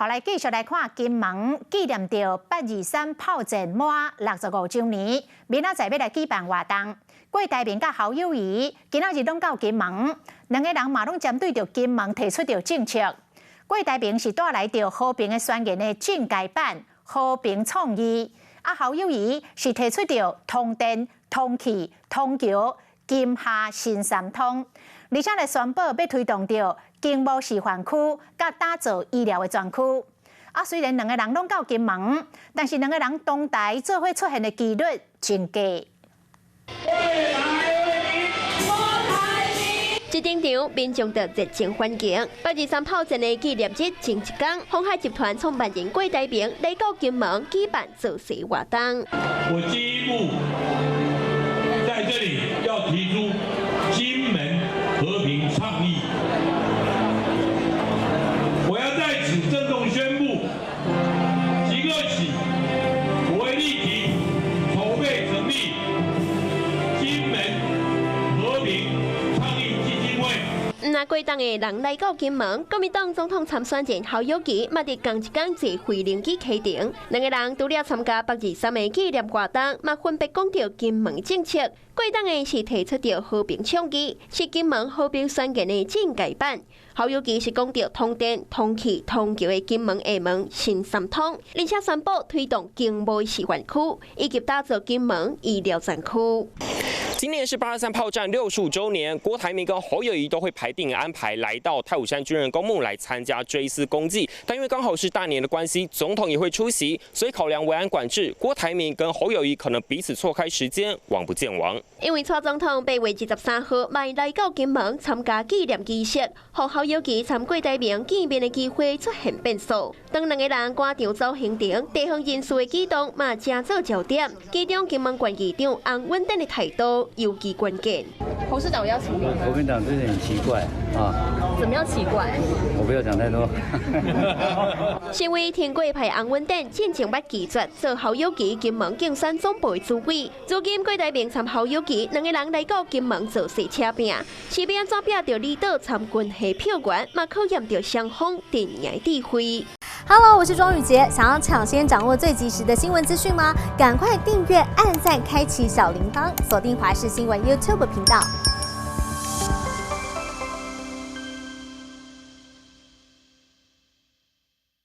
好，來繼續來看金門紀念著八二三炮戰滿65週年，明仔載欲來舉辦活動。郭台銘佮侯友宜今仔日攏到金門，兩个人嘛攏針對著金門提出著政策。郭台銘是帶來著和平的宣言的進階版和平倡議，啊侯友宜是提出著通電、通氣、通橋、金廈新三通，而且來宣布欲推動著經貿示範區，佮打造醫療的專區。啊，雖然兩个人攏到金門，但是兩个人同台做伙出現的機率真低。未來為這場民眾的熱情歡迎。八二三炮戰的紀念日前一天，鴻海集團創辦人郭台銘來到金門舉辦造勢活動。我進一步在這裡要提出金門和平倡議。我要在此鄭重宣布，即刻起，我會立即籌備成立金門和平倡議基金會。毋但郭黨的人來到金門，國民黨總統參選人侯友宜嘛佇仝一工坐飛行機啟程，兩个人除了參加八二三的紀念活動，嘛分別講著金門政策。郭黨的是提出著和平倡議，是金門和平宣言的進階版。侯友宜是講著通電、通氣、通橋的金門廈門新三通，而且宣布推動經貿示範區，以及打造金門醫療專區。今年是八二三炮戰65週年，郭台銘跟侯友宜都會排定安排來到太武山軍人公墓來參加追思公祭，但因為剛好是大年的關係，總統也會出席，所以考量維安管制，郭台銘跟侯友宜可能彼此錯開時間，王不見王。因為蔡總統8月23號嘛來到金門參加紀念儀式，予侯友宜參郭台銘見面的機會出現變數。當兩个人趕場走行程，地方人士的舉動嘛成做焦點。其中金門縣議長洪穩等的態度尤其關鍵。侯市長有邀請你嗎？國民黨真的很奇怪啊！怎麼樣奇怪？我不要講太多。身為天國派洪穩等進前捌拒絕做侯友宜金門競選總部的主委，如今郭台銘參侯友宜兩个人來到金門造勢車拼，是欲按怎拚著離島參軍的票源，嘛考驗著雙方陣營智慧。 Hello，我是莊宇傑，想要搶先掌握最及時的新聞資訊嗎？趕快訂閱、按讚、開啟小鈴鐺，鎖定華視新聞 YouTube 頻道。